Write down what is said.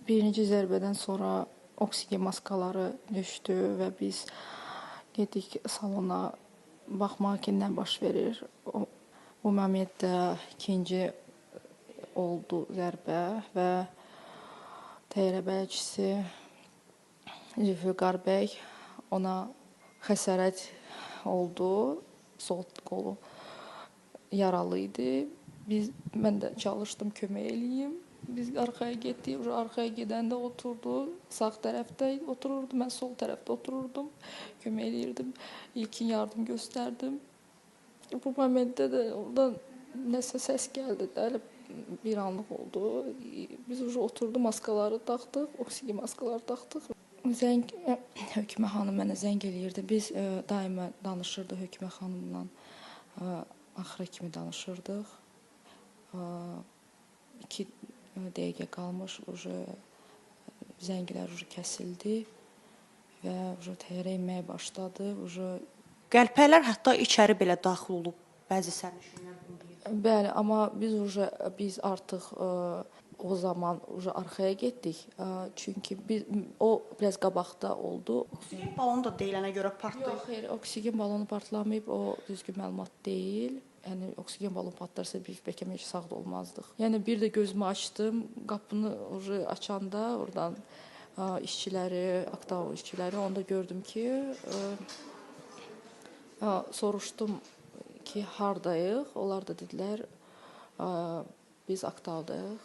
Birinci zərbədən sonra oksigen maskaları düşdü və biz getdik salona baxmağa ki, nə baş verir. O momentdə ikinci oldu zərbə və təyyarə bələdçisi Zülfüqar bəy, ona xəsarət oldu. Sol qolu yaralı idi. Mən də çalışdım kömək eləyim. Biz arxaya getdik. Arxaya gedəndə oturdu. Sağ tərəfdə otururdu, mən sol tərəfdə otururdum. Kömək eləyirdim. İlkin yardım göstərdim. Bu momentdə də oradan nəsə səs gəldi də, elə bir anlıq oldu. Biz уже oturdu, maskaları taxdıq, oksigen maskaları taxdıq. Zəng Hökmə xanım mənə zəng eləyirdi. Biz daima danışırdıq Hökmə xanımla. Axıra kimi danışırdıq. 2 dəqiqə qalmış уже zənglər уже kəsildi və уже təyyarə enməyə başladı. Уже Qəlpələr hətta içəri belə daxil olub. Bəzi sərnişinlər bunu deyir. Bəli, amma biz artıq o zaman уже arxaya getdik. Çünki biz o biraz qabaqda oldu. Oksigen balonu da deyilənə görə partlayıb. Yox, xeyr, oksigen balonu partlamayıb, o düzgün məlumat deyil. Yəni oksigen balonu partlarsa biz bəlkə heç sağ da olmazdıq. Yəni bir də gözümü açdım, qapını уже açanda oradan işçiləri, Aktau işçiləri, onda gördüm ki, soruşdum ki, hardayıq? Onlar da dedilər, biz Aktaudayıq.